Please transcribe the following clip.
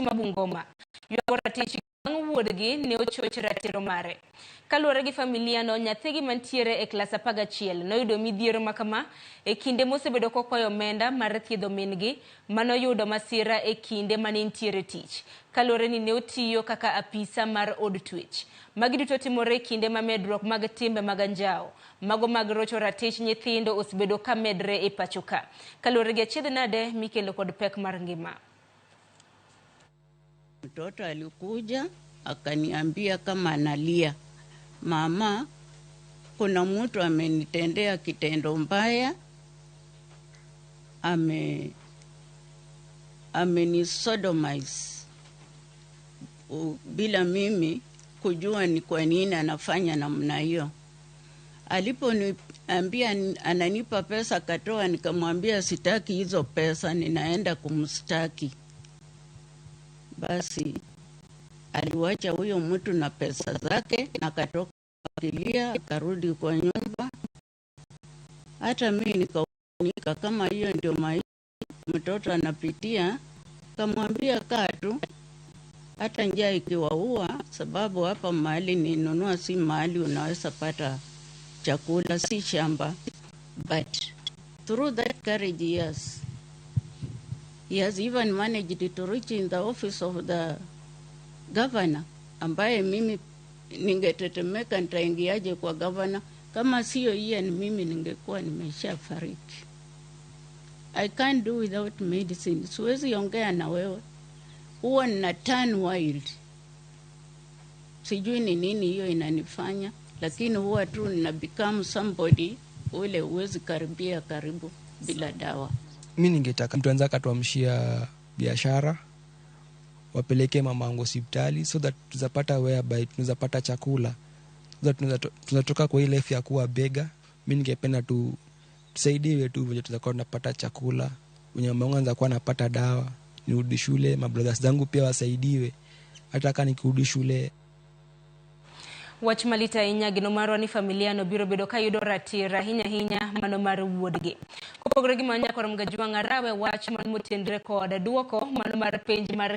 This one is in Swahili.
Ma Bungoma ywago ratich bang' wuodgi ne ochoch ratiro mare. Kaluwore gi familia no, nyathigi mantiere e klas 11 noyudo midhiero makama e kinde mosebedo kokwayo omenda mar thiedho min-gi manoyudo masira e kinde mane nitiere tich. Kaluwore ni ne otiyo kaka apisa mar od twech. Magi duto timore e kinde ma medruok mag timbe mag anjawo mago mag rocho ratich nyithindo osebedo ka medre e pacho ka. Kaluwore gi achiedh nade mikelo kod pek mar ngima. Mtoto alikuja akaniambia kama analia, "Mama, kuna mtu amenitendea kitendo mbaya, amenisodomize bila mimi kujua ni kwa nini anafanya namna hiyo." Aliponiambia ananipa pesa akatoa, nikamwambia sitaki hizo pesa, ninaenda kumstaki. Basi aliwacha huyo mtu na pesa zake na akatoka akilia, akarudi kwa nyumba. Hata mimi nikaunika kama hiyo ndio maisha mtoto anapitia, kamwambia kaa tu, hata njaa ikiwaua, sababu hapa mahali ninunua si mahali unaweza pata chakula, si shamba. But through that courage, yes, he has even managed to reach in the office of the governor, ambaye mimi ningetetemeka nitaingiaje kwa governor? Kama sio Ian, mimi ningekuwa nimeshafariki. I can't do without medicine. Siwezi ongea na wewe, huwa nina turn wild. Sijui ni nini hiyo inanifanya, lakini huwa tu nina become somebody ule huwezi karibia karibu bila dawa. Mi ningetaka mtu anza akatuamshia biashara, wapeleke mamangu hospitali so that tuzapata whereby tunaweza pata chakula, so that tunaweza toka kwa hii life ya kuwa beggar. Mi ningependa tu tusaidiwe tu venye tutakuwa tunapata chakula, wenye mamangu anaweza kuwa anapata dawa, nirudi shule, mabrothers zangu pia wasaidiwe hata kaa nikirudi shule. Wach malit ahinya geno marwa ni familia no biro bedo ka yudo ratiro ahinya ahinya mano mar wuodgi. Kopogore gi mano, nyakwar Mgajwang' Arawe wach man motenre kod duoko mano mar penj mar